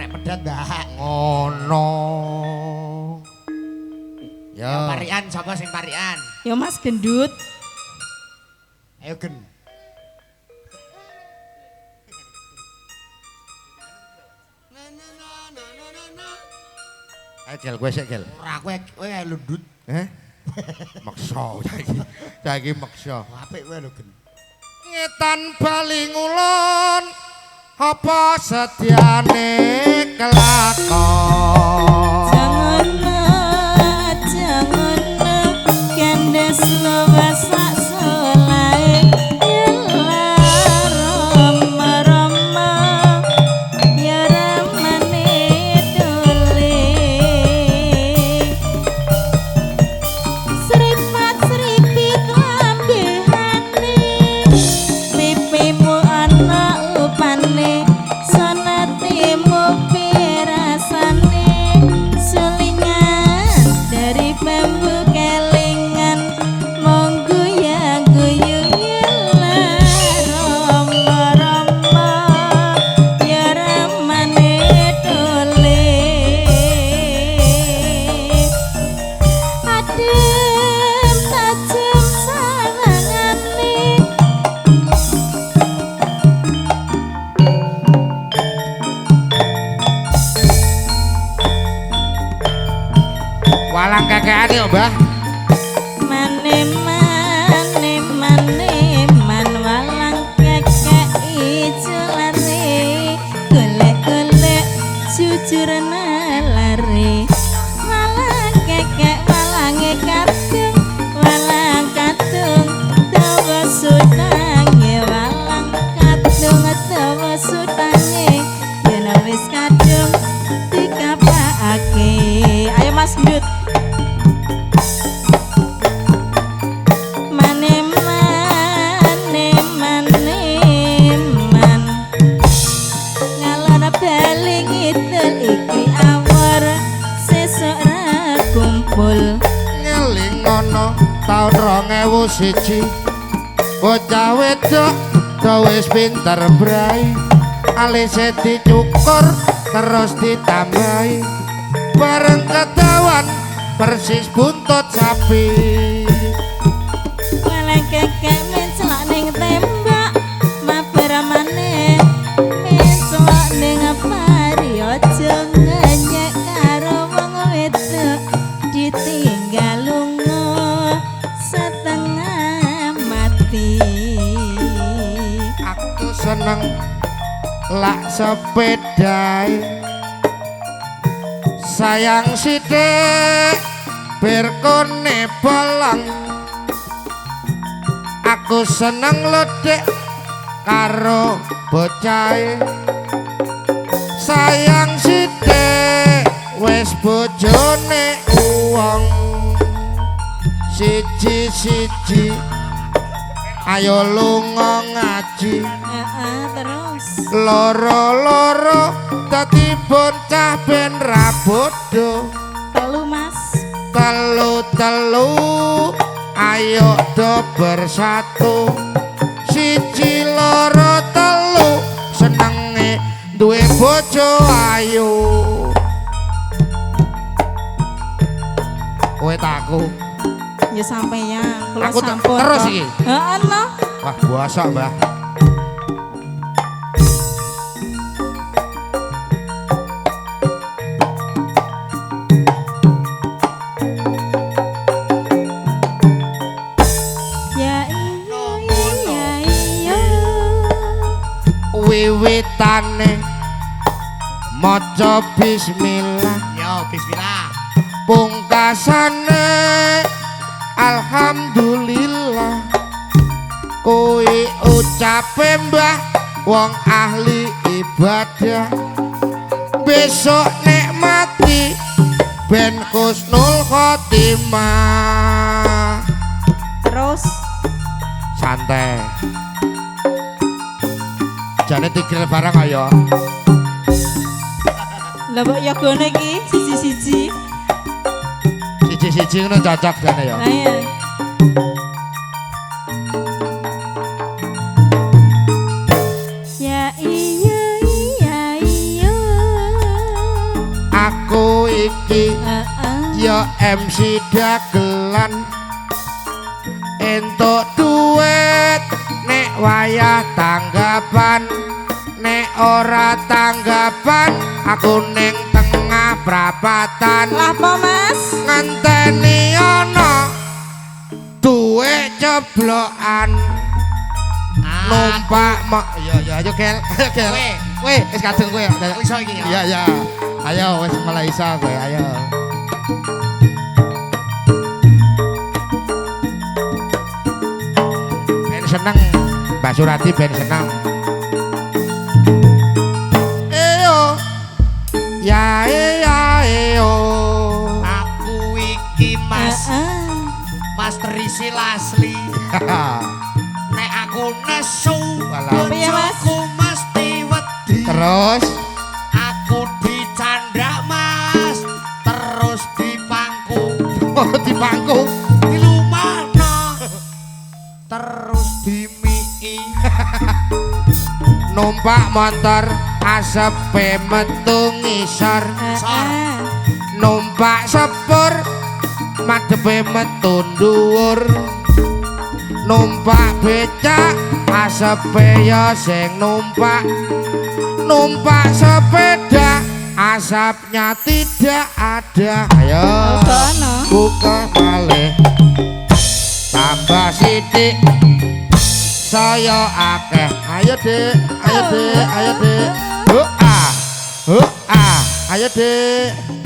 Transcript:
Kena pedet, Mbak. Ngono. Ya parian sapa sing parian? Ya Mas Gendut. Ayo Gen. Ayo Gel, kowe sik Gel. Ora kowe kowe lundut. Heh? Maksa saiki. Saiki maksa. Apik kowe lho Gen. Ngetan bali ngulon apa sediane kelakon. Jangan kandes luwes sak solahe rama-rama ya ramane tole sripat sripit lambehane pipimu ana upane sanatimu pirasane sulingan dari bambu kelingan monggo yang guyu rama-rama ya ramane tole adem tajem sawangane. Walang kekean yo, Mbah. Mane mane mane man walang kekek ijo lare golek-golek jujur nalare walang kekek walange kadung walang kadung dawa sutange walang kadung dawa sutange yen wis kadung dikapakake. Ayo Mas Gendut. Mane mane mane man ngalor bali ngidul iki awor sesuk ra kumpul. Ngeling ngono taun 2001 bocah wedok do wis pinter brai alise dicukur terus ditambahi bareng kedawan persis buntut sapi. Walang kekek mencelok ning tembok mabar maneh mencelok ning pari aja ngenyek karo wong wedok ditinggal lunga setengah mati. Aku seneng lak sepedae sayang sithik berkone bolong. Aku seneng ledek karo bocahe sayang sithik wis bojone wong siji-siji ayo lunga ngaji. Heeh, terus loro-loro dadi bocah ben ra bodho. Telu Mas. Telu-telu ayo do bersatu siji loro telu senenge duwe bojo ayu. Kowe tak aku. Ya sampeyan, kula sampun. Terus iki. Heeh lho. Wah, buasa, Mbah. Ya iya iya iya. Wiwitane maca bismillah. Yo bismillah. Pungkasane alhamdulillah. Kuwi ucape mbah wong ahli ibadah. Besok nek mati ben husnul khotimah. Terus santai. Jane tigril barang ayo. Lah mbok yogone iki siji-siji. Siji-siji ngono cocok jane ya. Lah iya. Ya iya iya iya. iki Heeh. ya MC dagelan entuk duit nek wayah tanggapan, nek ora tanggapan aku ning tengah prapatan. Lah apa Mas? Ngenteni ana duwe ceblokan numpak mak. Iya iya, ayo Gel, ayo Gel. Kowe. Kowe wis kadung kowe. Aku iso iki ya. Iya iya. Ayo wis mulai iso kowe, ayo. Ben seneng Mbak Surati, ben seneng. Eyo. Ya ya eyo. Aku iki Mas, Heeh. Mas Trisil asli. Nek aku nesu, Walah. Piye, Mas? bojoku mesti wedi. Terus Aku dicandak Mas, terus dipangku, oh, dipangku. dilumano, terus dimii. Numpak motor asepe metu ngisor, Heeh. numpak sepur madepe metu dhuwur, numpak becak asepe ya sing numpak, numpak sepeda asapnya tidak ada. Ayo Kono. buka malih tambah sithik saya akeh. Ayo Dik, ayo Dik, ayo Dik. Ho ah, ho ah, ayo Dik.